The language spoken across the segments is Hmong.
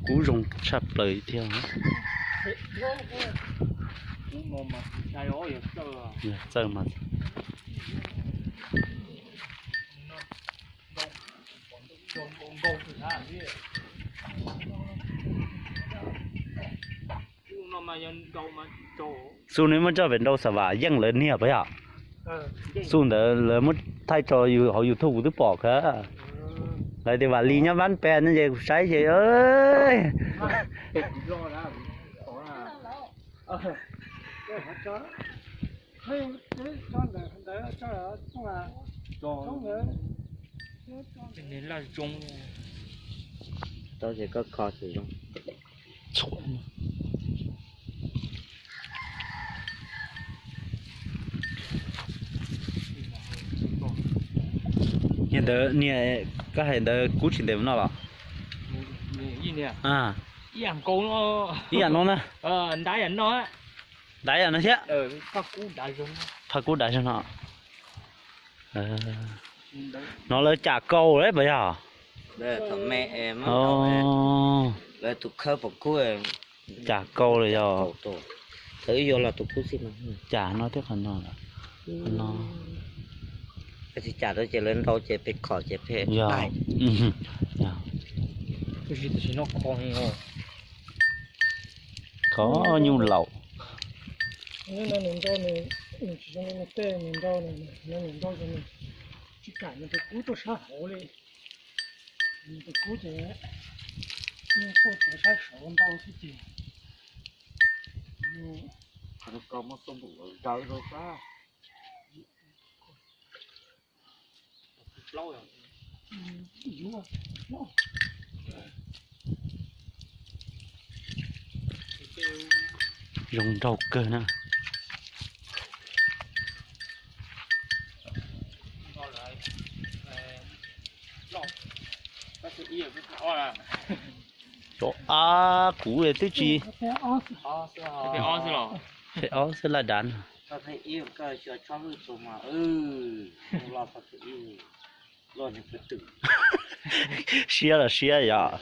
Kub zoo tshaj plaws thiab. Yog txawj mas. Xu nws muab coj pem nrau Xav Vam yeej lawv niag puas yog? Xu ntawd lawv muab thaij rau hauv YouTube kuv twb pom kawg. Lawv tias Vam Lis nyob Vab Pes no ces kuv saib ces Tau ces koj kho ces zoo. Niag ntawd, niag koj hais ntawd kub tsis ntev mus no los? Ib yam no na. Dav yam no thiab. Phaj kub dav zog no. No lawv cam kaus lawm puas yog? Lawv tus khawb pom kub. Cam kaus lawm yog. Thaum wb yuav los tus kub xwb mas. Cam no thiab qhov no. Qhov no. Tsis cam rau ces lawv nrau ces pem khom ces pem. Yog. Tam sis no kho heev os. Kho nyuj laus. Nws nrau, nws tsis zoo li nws tej, nws nrau, nws nrau zoo, nws tsis kam nws tus kub tuaj sab hauv li. Nws tus kub ces yeej tuaj tuav sab saud ntau xwb ces. Zoo nraug kawg na. Cov av kuv twb tsis, phej ob xwb laj dav no. Siab los siab yom.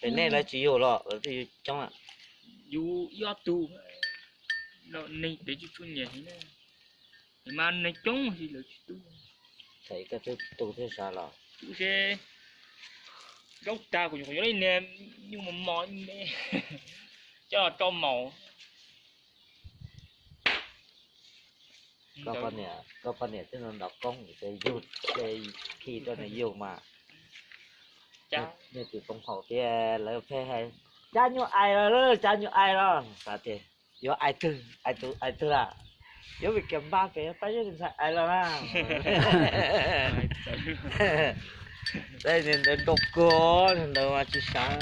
Pem nej lawv tsis yug los lawv twb yug coob lawm. Yug ib ob tug, neeg pem tsis tshua nyiam heev na, mas neeg coob lawv tsis tu. Thaum koj twb tu thiab sav los? Tu seb, zaub tag kuv nyuam qhuav yuav ib niag nyuj mos mos me coj los rau maum. Koj poj niam twb nrov koob ces yug, ces khi rau nws yug mas. Nej tus poob haum tias lawv pheej hais, cab nyuj ais los, cab nyuj ais los, xav tias yuav ais twg, ais tus ais twg lawm, yuav vim kiag npab pem pab yuav tus ntxhais ais los na. Tej niag ntawd nrau kawg, niag ntawd mas tsis sawv.